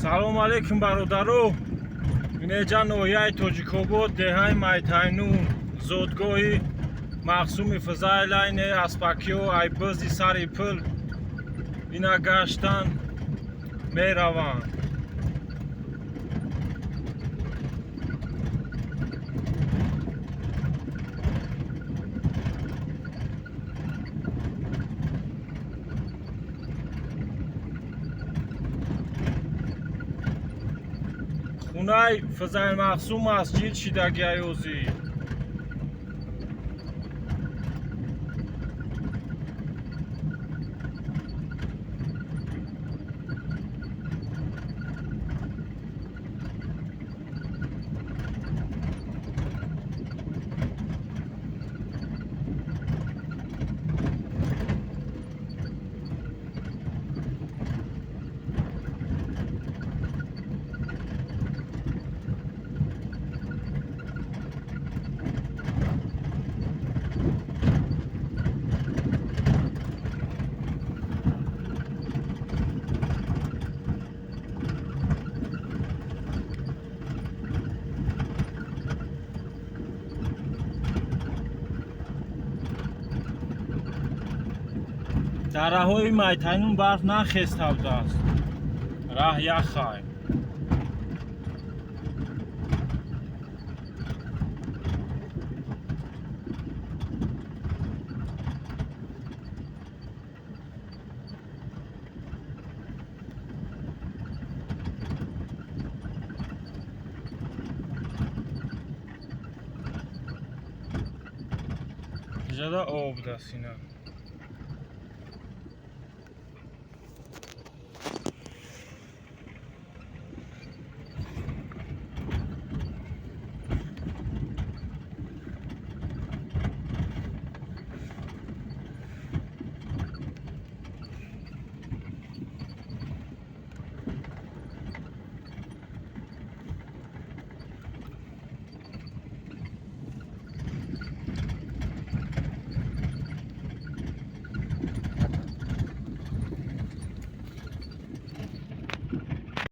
Салому алейкум, бародаро. Инеҷа ноҳияи Тоҷикобод, деҳаи Майтайнун, зодгоҳи Мақсуми Фузайлайне. Аспакиё айбизи сари пул ина гаштан мераванд. Хунаи Фузайл Мақсум масҷид шидагиаёзӣ. Дараҳои Майтайнун барф нахеставдааст, раҳ яхай. Ижада об будааст ина.